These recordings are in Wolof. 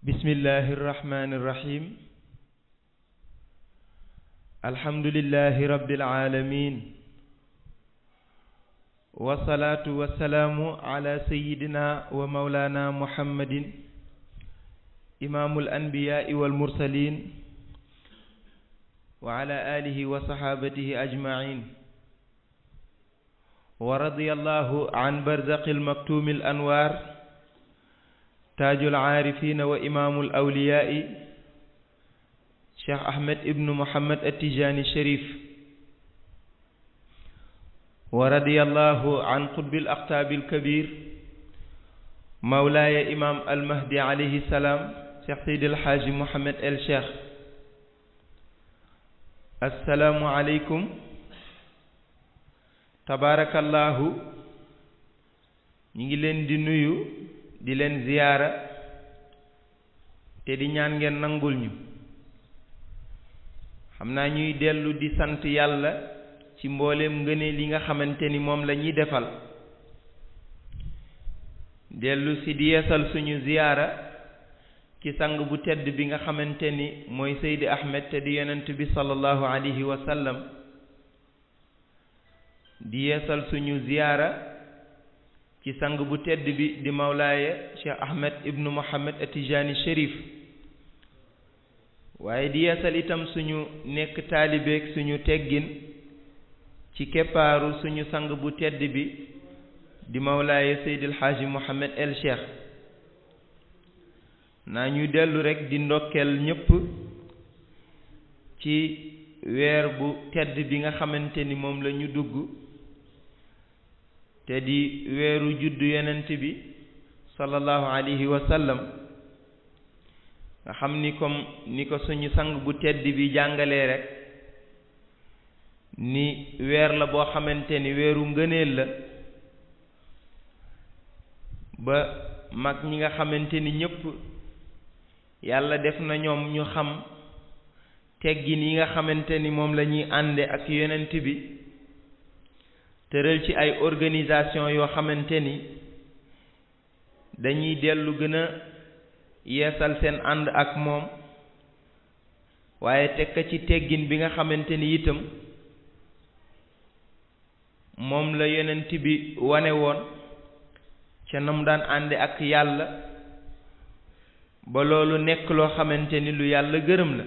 bismillahi irrahmani irrahim alhamdulillahi rabbil alamin wasalaatu wasalaamu ala sayidina wa maulana muhammadin imaamul anbiyaai wal mursalin wa ala alihi wa sahabatihi ajmain wa radiyallahu an barzaqil maktumil anwar taajul aarifina wa imaamul awliyaai cheikh ahmed ibnu muhammad attijaani sharif wa radiyallahu an qutbil aqtaabil kabir mawlaaya imaam almahdi alayhi salaam cheikh seydil haaji muhammad el cheikh assalaamu aleykum tabaarakallahu ñi ngi leen di nuyu di leen ziyaara te di ñaan ngeen nangul ñu xam naa ñuy dellu di sant yàlla ci mbooleem ngëneel li nga xamante ni moom la ñuy defal dellu si di yeesal suñu ziyaara ci sang bu tedd bi nga xamante ni mooy Seydi Ahmed te di yonent bi sallallahu alayhi wa sallam di yeesal suñu ziyaara ci sang bu tedd bi di mawlaaya Cheikh Ahmed ibnu Muhammad Atijani Cherif waaye di yeesal itam suñu nekk taalibeek suñu teggin ci keppaaru suñu sang bu tedd bi di mawlaaya Seydil Haaji Muhammad el Cheikh naa ñu dellu rekk di ndokkeel ñépp ci weer bu tedd bi nga xamante ni moom la ñu dugg te di weeru juddu yonent bi sallallahu alayhi wa sallam nga xam ni comme ni ko suñu sang bu tedd bi jàngalee rek ni weer la boo xamante ni weeru ngëneel la ba mag ñi nga xamante ni ñépp yàlla def na ñoom ñu xam teggin yi nga xamante ni moom la ñuy ànde ak yonent bi tëral ci ay organisation yoo xamante ni dañuy dellu gën a yeesal seen ànd ak moom waaye teg ci teggin bi nga xamante ni itam moom la yonent bi wane woon ca na mu daan ànde ak yàlla ba loolu nekk loo xamante ni lu yàlla gërëm la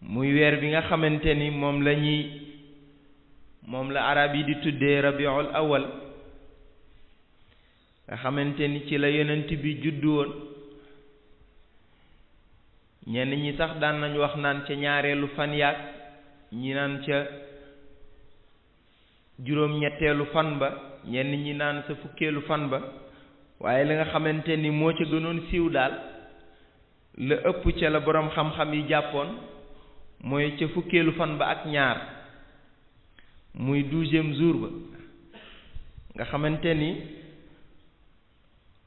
muy weer bi nga xamante ni moom la arab yi di tuddee rabiul awal nga xamante ni ci la yonent bi juddu woon ñenn ñi sax daan nañu wax naan ca ñaareelu fan yaag ñi naan ca juróom-ñetteelu fan ba ñenn ñi naan sa fukkeelu fan ba waaye li nga xamante ni moo ca gënoon siiw daal la ëpp ca la boroom xam-xam yi jàppoon mooy ca fukkeelu fan ba ak ñaar muy 12e jour ba nga xamante ni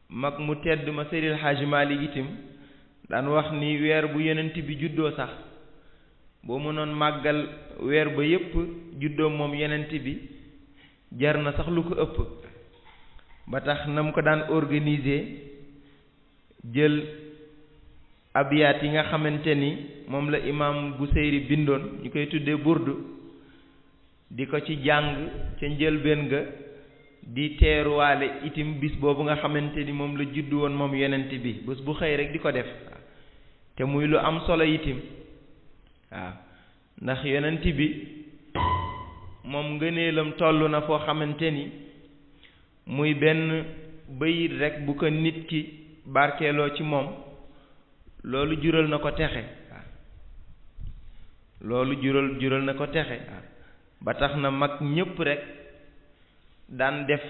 mag mu tedd ma Seydil Haaji Maalik itam daan wax ni weer bu yonent bi juddoo sax boo mënoon màggal weer ba yépp juddoo moom yonent bi jar na sax lu ko ëpp ba tax na mu ko daan organiser jël abiyaat yi nga xamante ni moom la imaam Buseyri bindoon ñu koy tuddee burdu di ko ci jàng ca njëlbéen ga di teeruwaale itim bis boobu nga xamante ni moom la juddu woon moom yonent bi bés bu xëy rek di ko def te muy lu am solo itim waaw ndax yonent bi moom ngëneelam toll na foo xamante ni muy benn bayit rek bu ko nit ki barkeeloo ci moom loolu jural na ko texe waaw loolu jural na ko texe waaw ba tax na mag ñépp rek daan def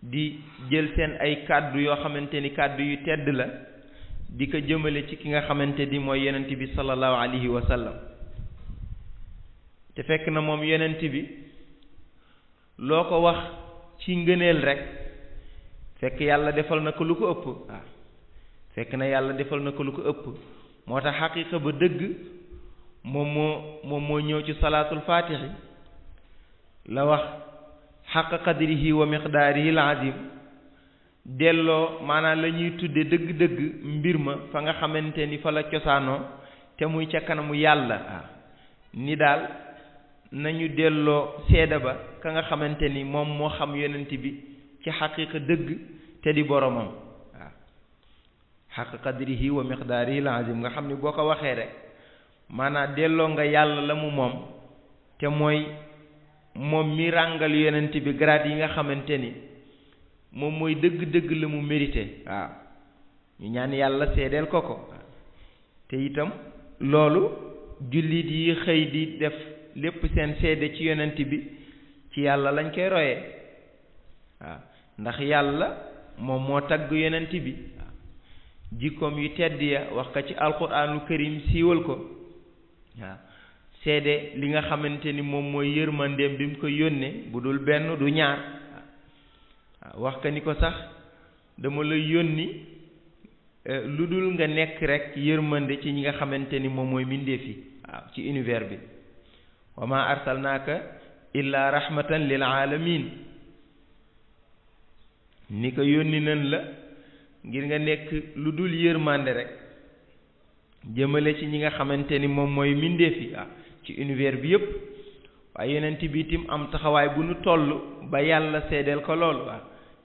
di jël seen ay kàddu yoo xamante ni kàddu yu tedd la di ko jëmale ci ki nga xamante ni mooy yonent bi sallallahu alayhi wa sallam te fekk na moom yonent bi loo ko wax ci ngëneel rek fekk yàlla defal na ko lu ko ëpp waaw fekk na yàlla defal na ko lu ko ëpp moo tax xaqiiqa ba dëgg moom moo ñëw ci salaatul faatixi la wax xaqa qadrihi wa miqdaarihi al azim delloo maanaam la ñuy tudde dëgg-dëgg mbir ma fa nga xamante ni fa la cosaanoo te muy ca kanamu yàlla ni daal nañu delloo seede ba ka nga xamante ni moom moo xam yonent bi ci xaqiqa dëgg te di boromam xaq qadrihi wa miqdaarihi al-azim nga xam ni boo ko waxee rek maanaam delloo nga yàlla la mu moom te mooy moom mi ràngal yonent bi grade yi nga xamante ni moom mooy dëgg-dëgg la mu mérité ñu ñaan yàlla seedeel ko te itam loolu jullit yi xëy di def lépp seen seede ci yonent bi ci yàlla lañ koy royee ndax yàlla moom moo tagg yonent bi jikkoom yu tedd ya wax ko ci alquraanul karim siiwal ko seede li nga xamante ni moom mooy yërmandeem bi mu ko yónnee bu dul benn du ñaar wax ka ni ko sax dama la yónni lu dul nga nekk rek yërmande ci ñi nga xamante ni moom mooy mbindeef yi ci univers bi wa ma arsalnaaka illa rahmatan lil alamin ni ko yónni nan la ngir nga nekk lu dul yërmande rek jëmale ci ñi nga xamante ni moom mooy mbindeef yi ci univers bi yépp waaye yonent bi itam am taxawaay bu nu toll ba yàlla seedeel ko loolu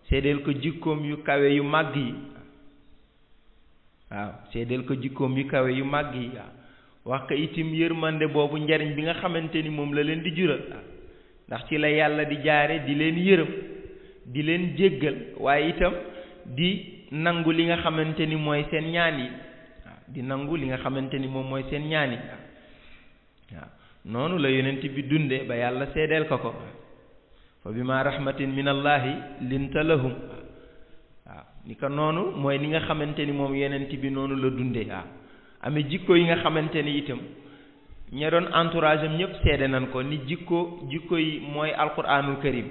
seedeel ko jikkoom yu kawe yu màgg yi seedeel ko jikkoom yu kawe yu màgg yi wax ko itam yërmande boobu njariñ bi nga xamante ni moom la leen di jural ndax ci la yàlla di jaare di leen yërëm di leen jéggal waaye itam di nangu li nga xamante ni mooy seen ñaan yi di nangu li nga xamante ni moom mooy seen ñaan yi noonu la yonent bi dunde ba yàlla seedeel ko fa bima rahmatin min allahi linta lahum ni ko noonu mooy ni nga xamante ni moom yonent bi noonu la dunde amee jikko yi nga xamante ni itam ña doon entourage am ñëpp seede nañ ko ni jikko yi mooy alquranul karim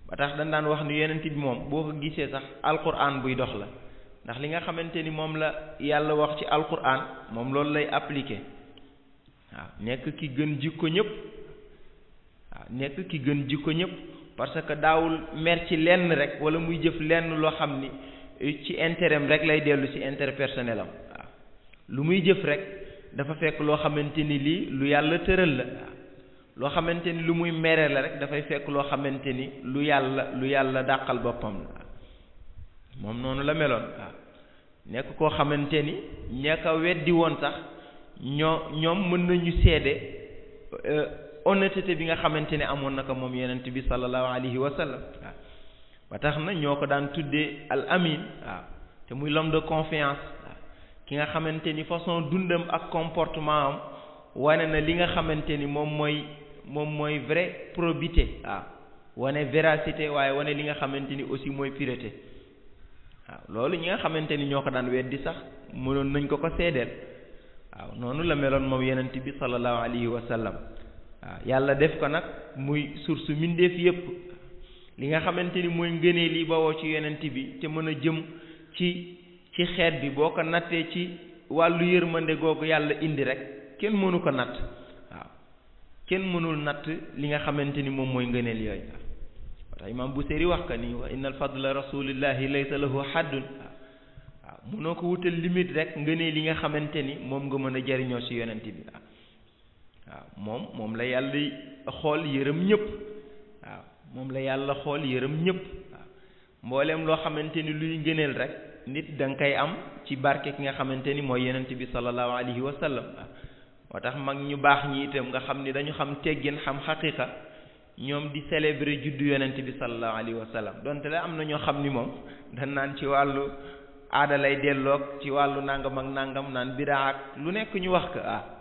ba tax dañ daan wax ni yonent bi moom boo ko gisee sax alquran buy dox la ndax li nga xamante ni moom la yàlla wax ci alquran moom loolu lay appliquer nekk ki gën jikko ñëpp nekk ki gën jikko ñëpp parce que daawul mer ci lenn rek wala muy jëf lenn loo xam ni ci intérêt am rek lay dellu ci intérêt personnel am lu muy jëf rek dafa fekk loo xamante ni lii lu yàlla tëral la loo xamante ni lu muy mere la rek dafay fekk loo xamante ni lu yàlla dàqal boppam la moom noonu la meloon nekk koo xamante ni ña ko weddi woon sax ñoom mën nañu seede honnêteté bi nga xamante ne amoon na ko moom yonent bi sallallahu alayhi wa sallam ba tax na ñoo ko daan tuddee al amin te muy l'homme de confiance ki nga xamante ni façon dundam ak comportement am wane na li nga xamante ni moom mooy vraie probité wane véracité waaye wane li nga xamante ni aussi mooy pureté loolu ñi nga xamante ni ñoo ko daan weddi sax mënoon nañ ko seedeel noonu la meloon moom yonent bi sallallahu alayhi wa sallam yàlla def ko nag muy source mindeef yépp li nga xamante ni mooy ngënee li bawoo ci yonent bi te mën a jëm ci xeet bi boo ko nattee ci wàllu yërmande googu yàlla indi rek kenn mënu ko natt kenn mënul natt li nga xamante ni moom mooy ngëneel yooyu watax imam Busiri wax ka ni wa innal fadla rasulillahi laysa lahu haddun mënoo ko wutal limite rek ngëneel li nga xamante ni moom nga mën a jariñoo ci yonent bi moom la yàlla xool yërëm ñëpp moom la yàlla xool yërëm ñëpp mbooleem loo xamante ni luy ngëneel rek nit da nga koy am ci barke ki nga xamante ni mooy yonent bi sallallahu alayhi wa sallam moo tax mag ñu baax ñi itam nga xam ni dañu xam teggin xam xaqiqa ñoom di célébrer juddu yonent bi sallallahu alayhi wa sallam donte la am na ñoo xam ni moom dañ naan ci wàllu aada lay delloog ci wàllu nangam ak nangam naan bidaa ak lu nekk ñu wax ko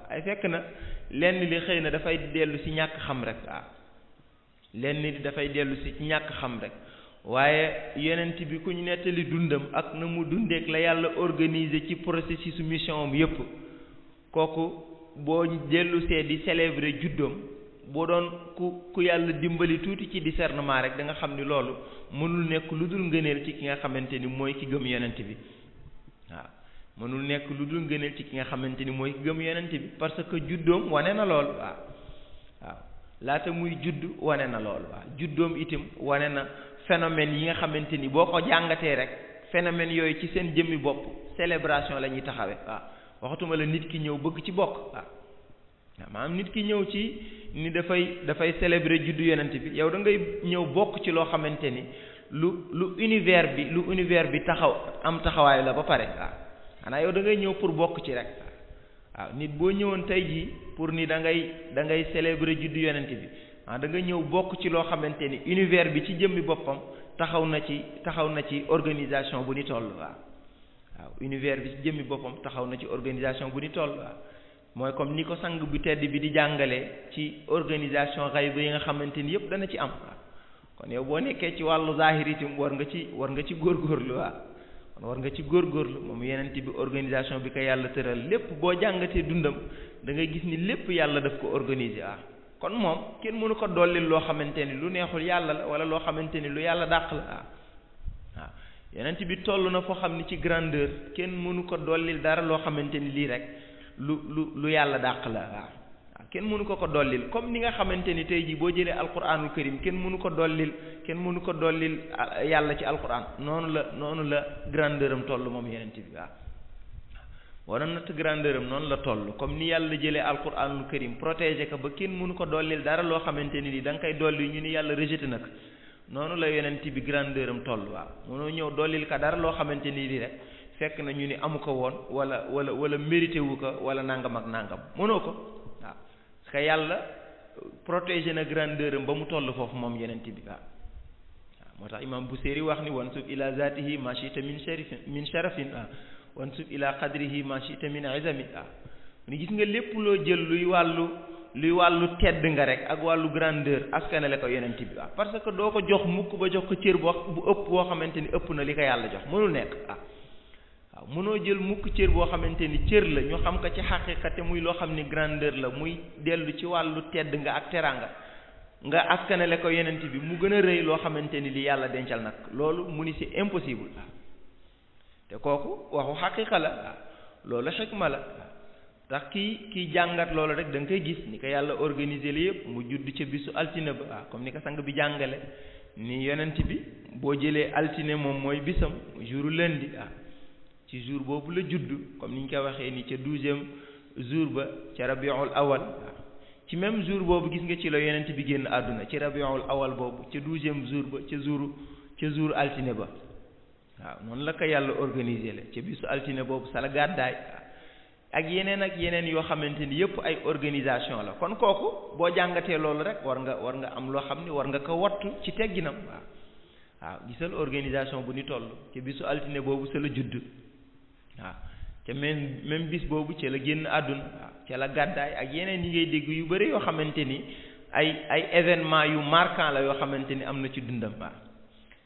ay fekk na lenn li xëy na dafay dellu ci ñàkk xam rek lenn li dafay dellu ci ñàkk xam rek waaye yonent bi ku ñu nettali dundam ak na mu dundeek la yàlla organiser ci processus mission am yépp kooku boo dellu see di célébrer juddoom boo doon ku yàlla dimbali tuuti ci discernement rek da nga xam ni loolu mënul nekk lu dul ngëneel ci ki nga xamante ni mooy ki gëm yonent bi mënul nekk lu dul ngëneel ci ki nga xamante ni mooy ki gëm yonent bi parce que juddoom wane na lool laata muy judd wane na lool juddoom itam wane na phénomène yi nga xamante ni boo ko jàngatee rek phénomène yooyu ci seen jëmmi bopp célébration la ñuy taxawee waaw waxatuma la nit ki ñëw bëgg ci bokk waaw maanaam nit ki ñëw ci ni dafay célébrer juddu yonent bi yow da ngay ñëw bokk ci loo xamante ni lu univers bi taxaw am taxawaay la ba pare waaw xanaa yow da ngay ñëw pour bokk ci rek waaw nit boo ñëwoon tey jii pour ni da ngay célébrer juddu yonent bi da nga ñëw bokk ci loo xamante ni univers bi ci jëmmi boppam taxaw na ci organisation bu ni toll waaw univers bi ci jëmmi boppam taxaw na ci organisation bu ni toll waaw mooy comme ni ko sang bu tedd bi di jàngalee ci organisation xayb yi nga xamante ni yëpp dana ci am waaw kon yow boo nekkee ci wàllu zahir itam war nga ci góorgóorlu waaw kon war nga ci góorgóorlu moom yenent bi organisation bi ko yàlla tëral lépp boo jàngatee dundam da ngay gis ni lépp yàlla daf ko organiser waaw kon moom kenn mënu ko dollil loo xamante ni lu neexul yàlla la wala loo xamante ni lu yàlla dàq la waaw yenent bi toll na foo xam ni ci grandeur kenn mënu ko dollil dara loo xamante ni lii rek lu yàlla dàq la waaw kenn mënu ko dollil comme ni nga xamante ni tey jii boo jëlee alquranul karim kenn mënu ko dollil yàlla ci alquran noonu la grandeur am toll moom yenent bi waaw boo doon natt grandeur am noonu la toll comme ni yàlla jëlee alquranul karim protégé ko ba kenn mënu ko dollil dara loo xamante ni da nga koy dolli ñu ni yàlla rejeté na ko noonu la yenent bi grandeur am toll waaw mënoo ñëw dollil ka dara loo xamante ni lii rek fekk na ñu ni amu ko woon wala mérité wu ko wala nangam ak nangam mënoo ko waaw parce que yàlla protégé na grandeur am ba mu toll foofu moom yenent bi waaw moo tax imam Busiri wax ni wan sub ila zatihi ma shita min sharafin waaw wan sub ila qadrihi ma shita min izami waaw ni gis nga lépp loo jël luy wàllu tedd nga rek ak wàllu grandeur askanale ko yenent bi waaw parce que doo ko jox mukk ba jox ko cër bu ëpp boo xamante ni ëpp na li ko yàlla jox mënul nekk waaw mënoo jël mukk cër boo xamante ni cër la ñu xam ko ci xaqiqa te muy loo xam ni grandeur la muy dellu ci wàllu tedd nga ak teranga nga askanale ko yenent bi mu gën a rëy loo xamante ni li yàlla dencal nag loolu mu ni c'est impossible waaw te kooku waxu xaqiqa la waaw loolu xikma la tax kii jàngat loolu rek da nga koy gis ni ko yàlla organisé la yëpp mu judd ca bisu altine ba waaw comme ni ko sang bi jàngale ni yonent bi boo jëlee altine moom mooy bisam jour lundi waaw ci jour boobu la judd comme ni ñu ko waxee ni ca 12e jour ba ca rabiul awal waaw ci même jour boobu gis nga ci la yonent bi génn àdduna ci rabiul awal boobu ca 12e jour ba ca jour altine ba waaw noonu la ko yàlla organisé la ca bisu altine boobu sa la gàddaay ak yeneen yoo xamante ni yëpp ay organisation la kon kooku boo jàngatee loolu rek war nga am loo xam ni war nga ko wattu ci tegginam waaw gisal organisation bu ni toll ca bisu altine boobu sa la judd waaw ca même bis boobu ca la génn àdduna waaw ca la gàddaay ak yeneen yi ngay dégg yu bëri yoo xamante ni ay événement yu marquant la yoo xamante ni am na ci dundam waaw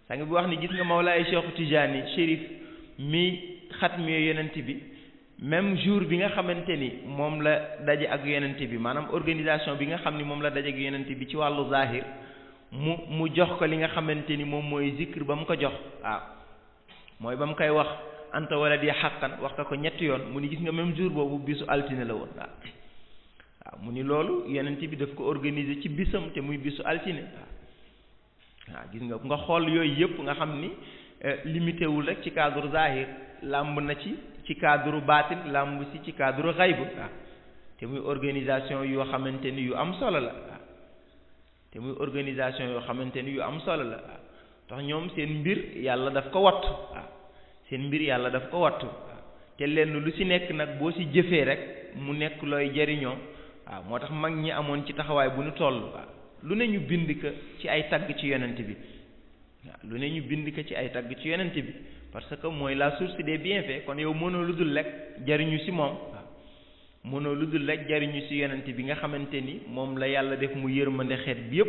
sang bi wax ni gis nga Mawlaay Cheikh Tidiane Chérif mi xatmi yonent bi même jour bi nga xamante ni moom la daje ak yonent bi maanaam organisation bi nga xam ni moom la daje ak yonent bi ci wàllu zahir mu jox ko li nga xamante ni moom mooy zikr ba mu ko jox waaw mooy ba mu koy wax anta wala di xàqan wax ko ñetti yoon mu ni gis nga même jour boobu bisu altine la woon waaw mu ni loolu yonent bi daf ko organiser ci bisam te muy bisu altine waaw gis nga xool yooyu yëpp nga xam ni limité wul rek ci cadre zahir làmb na ci cadre baatin làmb si ci cadre xayb waaw te muy organisation yoo xamante ni yu am solo la waaw te muy organisation yoo xamante ni yu am solo la waaw tax ñoom seen mbir yàlla daf ko wattu waaw seen mbir yàlla daf ko wattu waaw te lenn lu ci nekk nag boo ci jëfee rek mu nekk looy jariñoo waaw moo tax mag ñi amoon ci taxawaay bu ñu toll waaw lu ne ñu bind ko ci ay tagg ci yonent bi waaw lu ne ñu bind ko ci ay tagg ci yonent bi parce que mooy la source des bienfaits kon yow mënoo lu dul lekk jariñu ci moom waaw mënoo lu dul lekk jariñu ci yonent bi nga xamante ni moom la yàlla def mu yërmande xeet bi yépp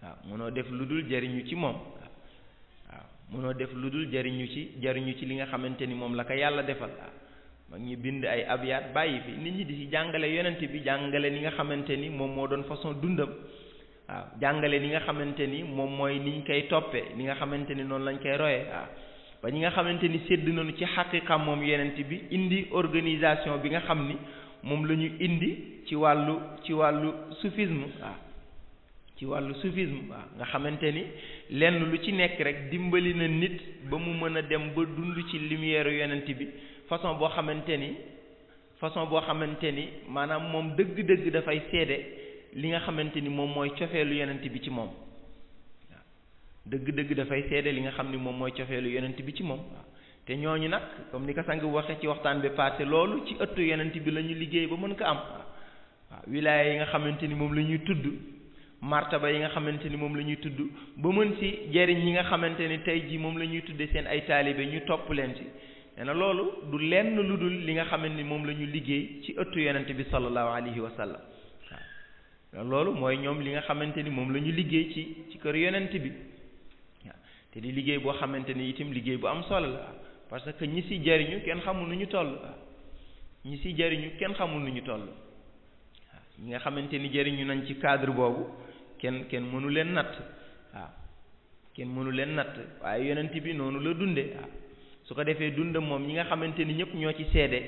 waaw mënoo def lu dul jariñu ci moom waaw mënoo def lu dul jariñu ci li nga xamante ni moom la ko yàlla defal waaw mag ñi bind ay abyaat bàyyi fi nit ñi di ci jàngale yonent bi jàngale ni nga xamante ni moom moo doon façon dundam waaw jàngale ni nga xamante ni moom mooy niñ koy toppee ni nga xamante ni noonu lañ koy royee waaw ba ñi nga xamante ni sédd nañu ci xaqiqa moom yonent bi indi organisation bi nga xam ni moom la ñu indi ci wàllu soufisme waaw ci wàllu soufisme waaw nga xamante ni lenn lu ci nekk rek dimbali na nit ba mu mën a dem ba dund ci lumière yonent bi façon boo xamante ni maanaam moom dëgg-dëgg dafay seede li nga xamante ni moom mooy cofeelu yonent bi ci moom waaw dëgg-dëgg dafay seede li nga xam ni moom mooy cofeelu yonent bi ci moom waaw te ñooñu nag comme ni ko sang waxee ci waxtaan bi passé loolu ci ëttu yonent bi la ñu liggéey ba mën ko am waaw wilaaya yi nga xamante ni moom la ñuy tudd martaba yi nga xamante ni moom la ñuy tudd ba mën ci jariñ ñi nga xamante ni tey jii moom la ñuy tudde seen ay taalibe ñu topp leen ci nee na loolu du lenn lu dul li nga xamante ni moom la ñu liggéey ci ëttu yonent bi sallallahu alayhi wa sallam waaw loolu mooy ñoom li nga xamante ni moom la ñu liggéey ci kër yonent bi waaw te di liggéey boo xamante ni itam liggéey bu am solo la parce que ñi ci jariñu kenn xamul nu ñu toll waaw ñi ci jariñu kenn xamul nu ñu toll waaw ñi nga xamante ni jariñu nañ ci cadre boobu kenn mënu leen natt waaw kenn mënu leen natt waaye yonent bi noonu la dunde waaw su ko defee dund moom ñi nga xamante ni ñëpp ñoo ci seede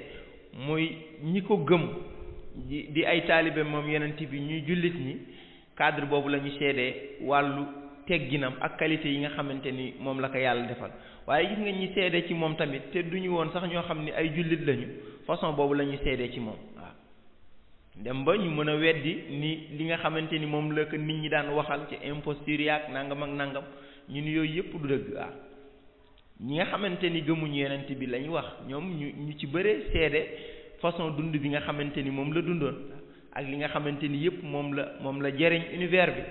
muy ñi ko gëm di ay taalibe moom yonent bi ñuy jullit ñi cadre boobu la ñu seedee wàllu tegginam ak qualité yi nga xamante ni moom la ko yàlla defal waaye gis nga ñi seede ci moom tamit te duñu woon sax ñoo xam ni ay jullit lañu façon boobu la ñu seedee ci moom waaw dem ba ñu mën a weddi ni li nga xamante ni moom la ko nit ñi daan waxal ci imposture yaak nangam ak nangam ñu ni yooyu yëpp du dëgg waaw ñi nga xamante ni gëmuñu yonent bi lañ wax ñoom ñu ci bëre seede façon dund bi nga xamante ni moom la dundoon ak li nga xamante ni yëpp moom la jëriñ univers bi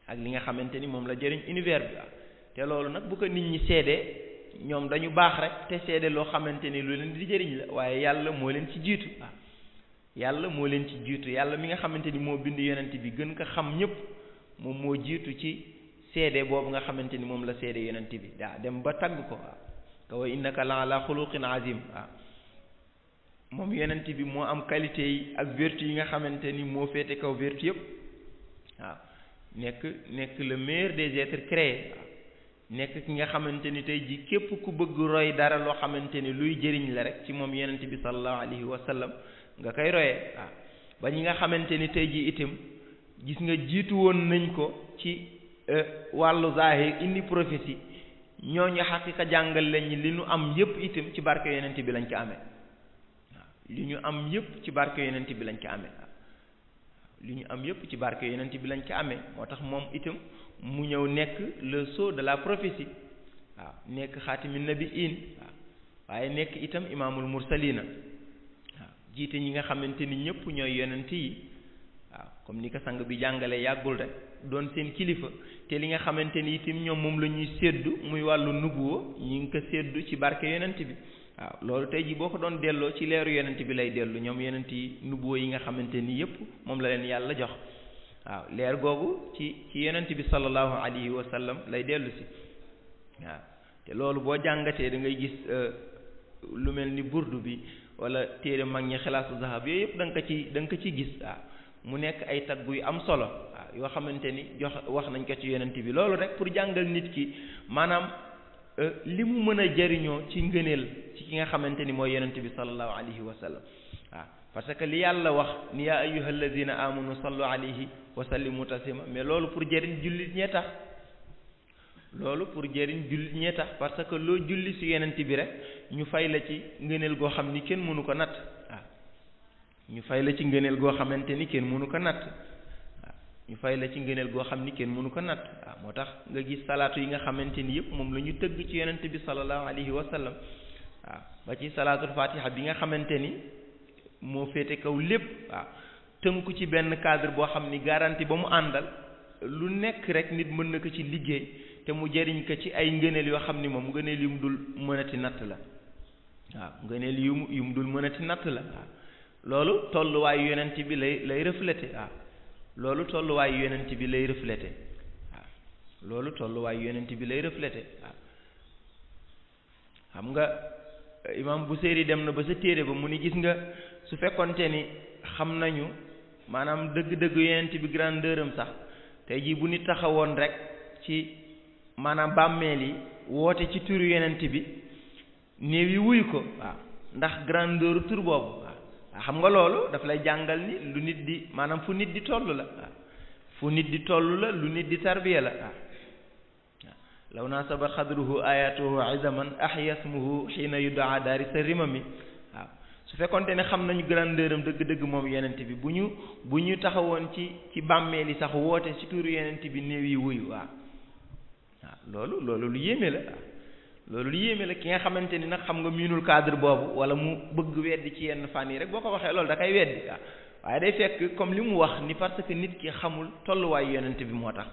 ak li nga xamante ni moom la jëriñ univers bi te loolu nag bu ko nit ñi seede ñoom dañu baax rek te seede loo xamante ni lu leen di jëriñ la waaye yàlla moo leen ci jiitu yàlla moo leen ci jiitu yàlla mi nga xamante ni moo bind yonent bi gën ko xam ñëpp moom moo jiitu ci seede boobu nga xamante ni moom la seede yonent bi daa dem ba tagg ko waaw wa innaka la ala xuluqin azim waaw moom yonent bi moo am qualité yi ak vertu yi nga xamante ni moo féete kaw vertu yëpp waaw nekk le meilleur des êtres créés waaw nekk ki nga xamante ni tey ji képp ku bëgg roy dara loo xamante ni luy jëriñ la rek ci moom yonent bi sallallahu alayhi wa sallam nga koy royee waaw ba ñi nga xamante ni tey ji itam gis nga jiitu woon nañ ko ci wàllu zahir indi prophétie ñooñu xaqiqa jàngal lañ li ñu am yépp itam ci barke yonent bi lañ ko amee waaw li ñu am yépp ci barke yonent bi lañ ko amee waaw li ñu am yépp ci barke yonent bi lañ ko amee moo tax moom itam mu ñëw nekk le sceau de la prophétie waaw nekk xaatimin nabiin waaw waaye nekk itam imaamul mursalina waaw jiite ñi nga xamante ni ñëpp ñooy yonent yi waaw comme ni ko sang bi jàngale yàggul rek doon seen kilifa te li nga xamante ni itam ñoom moom la ñuy séddu muy wàllu nubuwa ñi ngi ko séddu ci barke yonent bi waaw loolu tey ji boo ko doon delloo ci leeru yonent bi lay dellu ñoom yonent yi nubuwa yi nga xamante ni yëpp moom la leen yàlla jox waaw leer googu ci yonent bi sallallahu alayhi wa sallam lay dellu si waaw te loolu boo jàngatee da ngay gis lu mel ni burdu bi wala téere mag ñi xilaasu zahab yooyu yëpp da nga ko ci gis waaw mu nekk ay tagg yu am solo waaw yoo xamante ni wax nañ ko ci yonent bi loolu rek pour jàngal nit ki maanaam li mu mën a jariñoo ci ngëneel ci ki nga xamante ni mooy yonent bi sallallahu alayhi wa sallam waaw parce que li yàlla wax ni yaa ayyuha alladina amanu sallu alayhi wa sallimu taslima mais loolu pour jëriñ jullit ñee tax parce que loo julli ci yonent bi rek ñu fay la ci ngëneel goo xam ni kenn mënu ko natt waaw ñu fay la ci ngëneel goo xamante ni kenn mënu ko natt waaw ñu fay la ci ngëneel goo xam ni kenn mënu ko natt waaw moo tax nga gis salaatu yi nga xamante ni yëpp moom la ñu tëgg ci yonent bi sallallahu alayhi wa sallam waaw ba ci salaatul fatiha bi nga xamante ni moo féete kaw lépp waaw tënku ci benn cadre boo xam ni garantie ba mu àndal lu nekk rek nit mën na ko ci liggéey te mu jëriñ ko ci ay ngëneel yoo xam ni moom ngëneel yu mu dul mënati natt la waaw ngëneel yu mu dul mënati natt la waaw loolu tolluwaayu yonent bi lay reflété waaw loolu tolluwaayu yonent bi lay reflété waaw loolu tolluwaayu yonent bi lay reflété waaw xam nga imam Buseyri dem na ba sa téere ba mu ni gis nga su fekkonte ni xam nañu maanaam dëgg-dëgg yonent bi grandeur am sax tey jii bu nit taxawoon rek ci maanaam bàmmeel yi woote ci turu yonent bi néew yi wuyu ko waaw ndax grandeur tur boobu waaw xam nga loolu daf lay jàngal ni lu nit di maanaam fu nit di toll la waaw fu nit di toll la lu nit di tarbiya la waaw law nasaba xadruhu ayatuhu izaman ahyasmuhu xiina yudaa daari sa rimami waaw su fekkonte ne xam nañu grandeur am dëgg-dëgg moom yonent bi bu ñu taxawoon ci bàmmeel yi sax woote ci tuuru yonent bi néew yi wuyu waaw loolu lu yéeme la waaw loolu lu yéeme la ki nga xamante ni nag xam nga miinul cadre boobu wala mu bëgg weddi ci yenn fànn yi rek boo ko waxee loolu da koy weddi waaw waaye day fekk comme li mu wax ni parce que nit ki xamul tolluwaayu yonent bi moo tax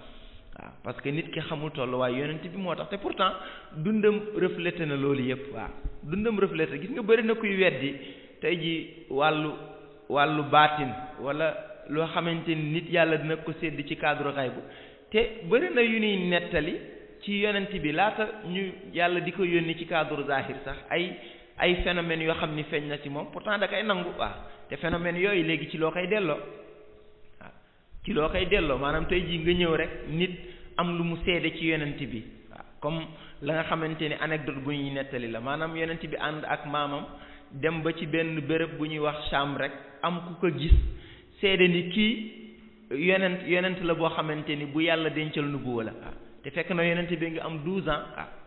waaw parce que nit ki xamul tolluwaayu yonent bi moo tax te pourtant dundam reflété na loolu yëpp waaw dundam reflété gis nga bëri na kuy weddi tey ji wàllu baatin wala loo xamante ni nit yàlla dina ko sédd ci cadre xaybu te bëri na yu ñuy nettali ci yonent bi laata ñu yàlla di ko yónni ci cadre zahir sax ay phénomènes yoo xam ni feeñ na ci moom pourtant da koy nangu waaw te phénomènes yooyu léegi ci loo koy delloo waaw ci loo koy delloo maanaam tey jii nga ñëw rek nit am lu mu seede ci yonent bi waaw comme la nga xamante ni anecdote bu ñuy nettali la maanaam yonent bi ànd ak maamam dem ba ci benn béréb bu ñuy wax Sham rek am ku ko gis seede ni kii yonent la boo xamante ni bu yàlla dencal nubuwa la waaw te fekk na yonent bi nga am 12 ans waaw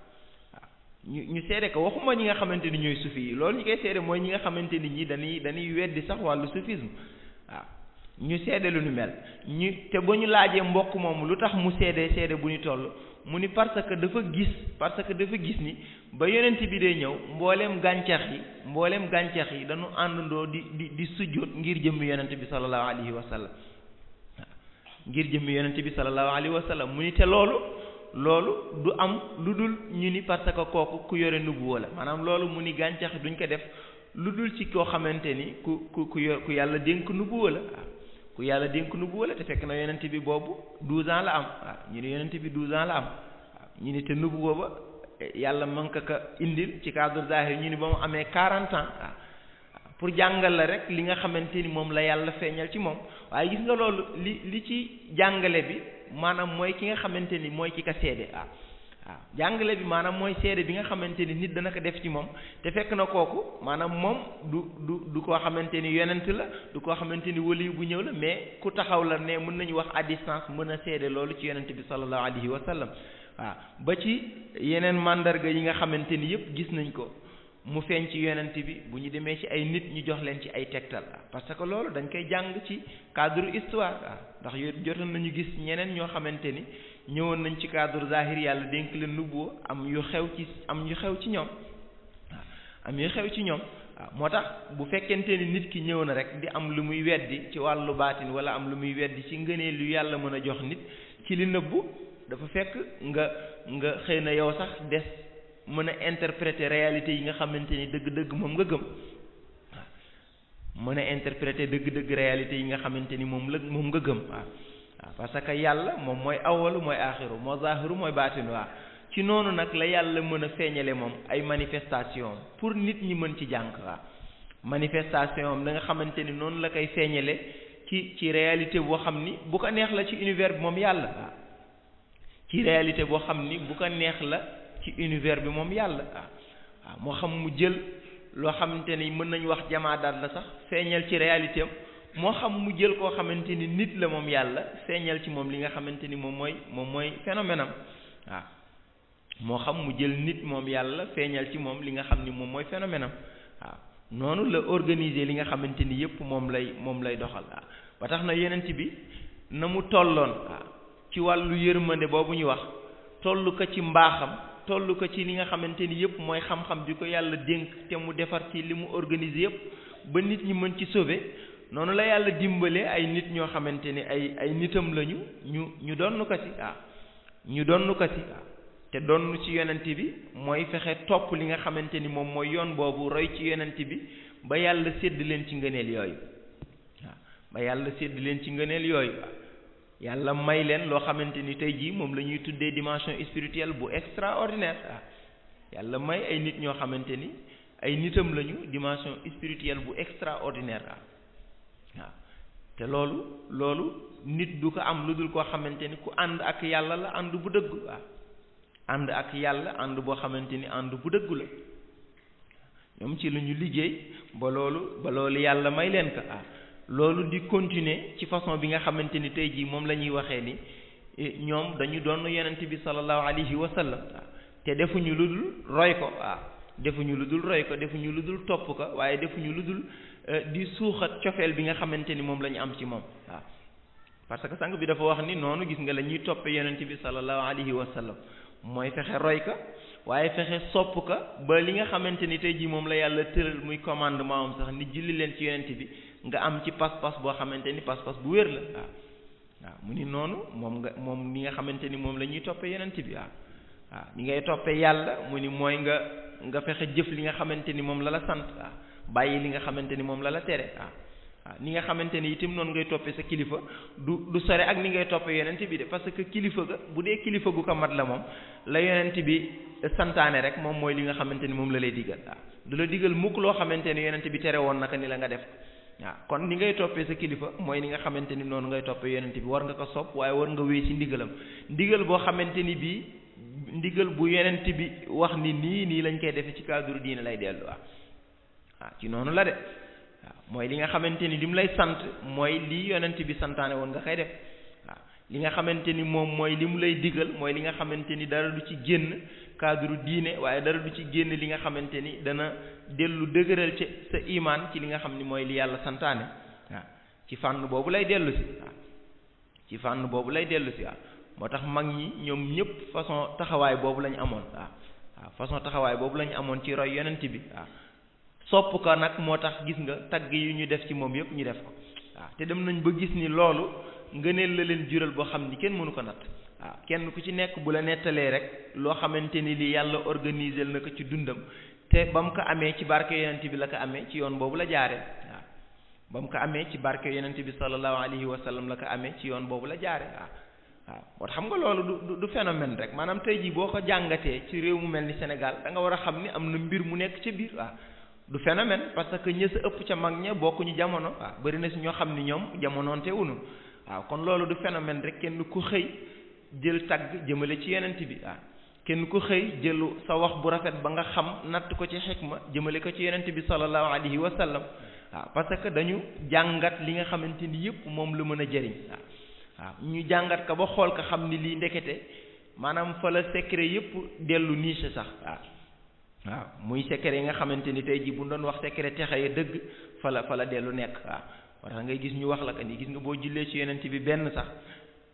ñu seede ko waxuma ñi nga xamante ni ñooy sufi yi loolu ñi koy seede mooy ñi nga xamante ni ñi dañuy weddi sax wàllu soufisme waaw ñu seede lu ñu mel te ba ñu laajee mbokk moomu lu tax mu seede bu ñu toll mu ni parce que dafa gis ni ba yonent bi dee ñëw mbooleem gàncax yi dañu àndandoo di sujjóot ngir jëmmi yonent bi sallallahu alayhi wa sallam ngir jëmmi yonent bi sallallahu alayhi wa sallam mu ni te loolu du am lu dul ñu ni parce que kooku ku yore nubuwa la maanaam loolu mu ni gàncax duñ ko def lu dul ci koo xamante ni ku yàlla dénk nubuwa la waaw ku yàlla dénk nubuwa la te fekk na yonent bi boobu 12 ans la am waaw ñu ni yonent bi 12 ans la am waaw ñu ni te nubuwa ba yàlla mën ko indil ci cadre zahir ñu ni ba mu amee 40 ans waaw pour jàngal la rek li nga xamante ni moom la yàlla feeñal ci moom waaye gis nga loolu li ci jàngale bi maanaam mooy ki nga xamante ni mooy ki ka seede waaw jàngale bi maanaam mooy seede bi nga xamante ni nit dana ko def ci moom te fekk na kooku maanaam moom du koo xamante ni yonent la du koo xamante ni wali bu ñëw la mais ku taxaw la ne mën nañu wax à distance mën a seede loolu ci yonent bi sallallahu alayhi wa sallam waaw ba ci yeneen mandarga yi nga xamante ni yëpp gis nañ ko mu feeñ ci yonent bi bu ñu demee ci ay nit ñu jox leen ci ay tegtal parce que loolu dañ koy jàng ci cadre histoire ndax jotoon nañu gis ñeneen ñoo xamante ni ñëwoon nañ ci cadre zahir yàlla dénk leen nubuwa am yu xew ci ñoom waaw moo tax bu fekkente ni nit ki ñëw na rek di am lu muy weddi ci wàllu baatin wala am lu muy weddi ci ngëneel lu yàlla mën a jox nit ci li nëbbu dafa fekk nga xëy na yow sax des mën a interpréter réalité yi nga xamante ni dëgg-dëgg moom nga gëm waaw mën a interpréter dëgg-dëgg réalité yi nga xamante ni moom nga gëm waaw parce que yàlla moom mooy awalu mooy aaxiru moo zaahiru mooy baatin waaw ci noonu nag la yàlla mën a feeñale moom ay manifestation pour nit ñi mën ci jàng waaw manifestation am da nga xamante ni noonu la koy feeñale ci réalité boo xam ni bu ko neex la ci univers bi moom yàlla waaw ci réalité boo xam ni bu ko neex la ci univers bi moom yàlla waaw moo xam mu jël loo xamante ni mën nañu wax jamaadaat la sax feeñal ci réalité am moo xam mu jël koo xamante ni nit la moom yàlla feeñal ci moom li nga xamante ni moom mooy phénomène am waaw moo xam mu jël nit moom yàlla feeñal ci moom li nga xam ni moom mooy phénomène am waaw noonu la organiser li nga xamante ni yëpp moom lay doxal waaw ba tax na yonent bi na mu tolloon waaw ci wàllu yërmande boobu ñu wax tollu ko ci mbaaxam tollu ko ci li nga xamante ni yëpp mooy xam-xam bi ko yàlla dénk te mu defar ci li mu organiser yëpp ba nit ñi mën ci sauver noonu la yàlla dimbale ay nit ñoo xamante ni ay nitam lañu ñu donn ko ci waaw ñu donn ko ci waaw te donn ci yonent bi mooy fexe topp li nga xamante ni moom mooy yoon boobu roy ci yonent bi ba yàlla sédd leen ci ngëneel yooyu waaw ba yàlla sédd leen ci ngëneel yooyu waaw yàlla may leen loo xamante ni tey jii moom la ñuy tuddee dimension spirituelle bu extraordinaire waaw yàlla may ay nit ñoo xamante ni ay nitam lañu dimension spirituelle bu extraordinaire waaw te loolu nit du ko am lu dul koo xamante ni ku ànd ak yàlla la ànd bu dëgg waaw ànd ak yàlla ànd boo xamante ni ànd bu dëggu la ñoom ci la ñu liggéey ba loolu yàlla may leen ko loolu di continuer ci façon bi nga xamante ni tey jii moom la ñuy waxee ni ñoom dañu doon yonent bi sallallahu alayhi wa sallam te defuñu lu dul roy ko waaw defuñu lu dul roy ko defuñu lu dul topp ko waaye defuñu lu dul di suuxat cofeel bi nga xamante ni moom la ñu am ci moom waaw parce que sang bi dafa wax ni noonu gis nga la ñuy toppe yonent bi sallallahu alayhi wa sallam mooy fexe roy ka waaye fexe sopp ka ba li nga xamante ni tey jii moom la yàlla tëral muy commandement am sax ni julli leen ci yonent bi nga am ci pas-pas boo xamante ni pas-pas bu wér la waaw mu ni noonu moom ni nga xamante ni moom la ñuy toppe yonent bi waaw ni ngay toppe yàlla mu ni mooy nga fexe jëf li nga xamante ni moom la la sant waaw bàyyi li nga xamante ni moom la la tere waaw ni nga xamante ni itam noonu ngay toppe sa kilifa du sore ak ni ngay toppe yonent bi de parce que kilifa ga bu dee kilifa gu ko mat la moom la yonent bi santaane rek moom mooy li nga xamante ni moom la lay digal waaw du la digal mukk loo xamante ni yonent bi tere woon naka ni la nga def waaw kon ni ngay toppee sa kilifa mooy ni nga xamante ni noonu ngay toppee yonent bi war nga ko sopp waaye war nga wéy ci ndigalam ndigal boo xamante ni bii ndigal bu yonent bi wax ni nii lañ koy defe ci cadre diine lay dellu waaw ci noonu la de waaw mooy li nga xamante ni lim lay sant mooy li yonent bi santaane woon nga koy def waaw li nga xamante ni moom mooy li mu lay digal mooy li nga xamante ni dara du ci génn cadre diine waaye dara du ci génn li nga xamante ni dana dellu dëgëral ci sa imaan ci li nga xam ni mooy li yàlla santaane waaw ci fànn boobu lay dellu si waaw ci fànn boobu lay dellu si waaw moo tax mag ñi ñoom ñëpp façon taxawaay boobu lañu amoon waaw façon taxawaay boobu lañu amoon ci roy yonent bi waaw sopp ko nag moo tax gis nga tagg yi ñu def ci moom yëpp ñu def ko waaw te dem nañ ba gis ni loolu ngëneel la leen jural boo xam ni kenn mënu ko natt waaw kenn ku ci nekk bu la nettalee rek loo xamante ni li yàlla organisé na ko ci dundam te ba mu ko amee ci barke yonent bi la ko amee ci yoon boobu la jaare waaw ba mu ko amee ci barke yonent bi sallallahu alayhi wa sallam la ko amee ci yoon boobu la jaare waaw moo xam nga loolu du phénomène rek maanaam tey jii boo ko jàngatee ci réew mu mel ni Sénégal da nga war a xam ni am na mbir mu nekk ca biir waaw du phénomène parce que ña sa ëpp ca mag ña bokkuñu jamono waaw bëri na si ñoo xam ni ñoom jamonoonte wunu waaw kon loolu du phénomène rek kenn ku xëy jël tagg jëmale ci yonent bi waaw kenn ku xëy jëlu sa wax bu rafet ba nga xam natt ko ci xikma jëmale ko ci yonent bi sallallahu alayhi wa sallam waaw parce que dañu jàngat li nga xamante ni yëpp moom la mën a jëriñ waaw ñu jàngat ko ba xool ko xam ni lii ndekete maanaam fa la secret yëpp dellu niche sax waaw muy secret yi nga xamante ni tey jii bu doon wax secret texe ya dëgg fa la dellu nekk waaw moo tax ngay gis ñu wax la que ni gis nga boo jullee ci yonent bi benn sax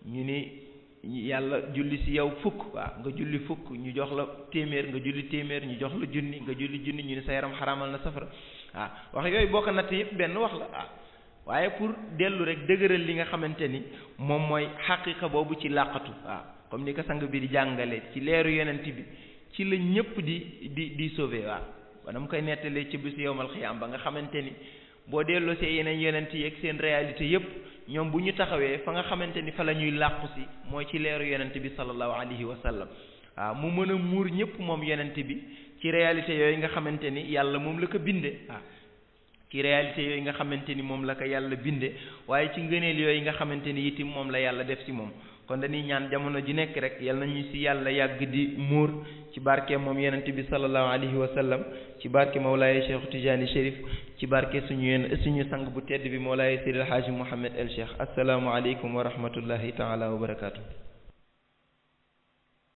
ñu ni yàlla julli si yow fukk waaw nga julli fukk ñu jox la téeméer nga julli téeméer ñu jox la junni nga julli junni ñu ne sa yaram xaramal na safara waaw wax yooyu boo ko natt yëpp benn wax la waaw waaye pour dellu rek dëgëral li nga xamante ni moom mooy xaqiqa boobu ci làqatu waaw comme ni ko sang bi di jàngale ci leeru yonent bi ci la ñëpp di sauver waaw ba dama koy nettalee ci bisu yowmal xiyaam ba nga xamante ni boo delloo see yeneen yonent yi ak seen réalité yëpp ñoom bu ñu taxawee fa nga xamante ni fa la ñuy làqu si mooy ci leeru yonent bi sallallahu alayhi wa sallam waaw mu mën a muur ñëpp moom yonent bi ci réalité yooyu nga xamante ni yàlla moom la ko binde waaw ci réalité yooyu nga xamante ni moom la ko yàlla binde waaye ci ngëneel yooyu nga xamante ni itam moom la yàlla def ci moom kon dañuy ñaan jamono ji nekk rek yal nañu ci yàlla yàgg di muur ci barke moom yonent bi sallallahu alayhi wa sallam ci barke Mawlaaye Cheikh Tidiane Chérif ci barke suñu sang bu tedd bi Mawlaaye Seydil Hadji Mouhamed El Cheikh assalaamu aleykum wa rahmatullahi taala wa barakaatu.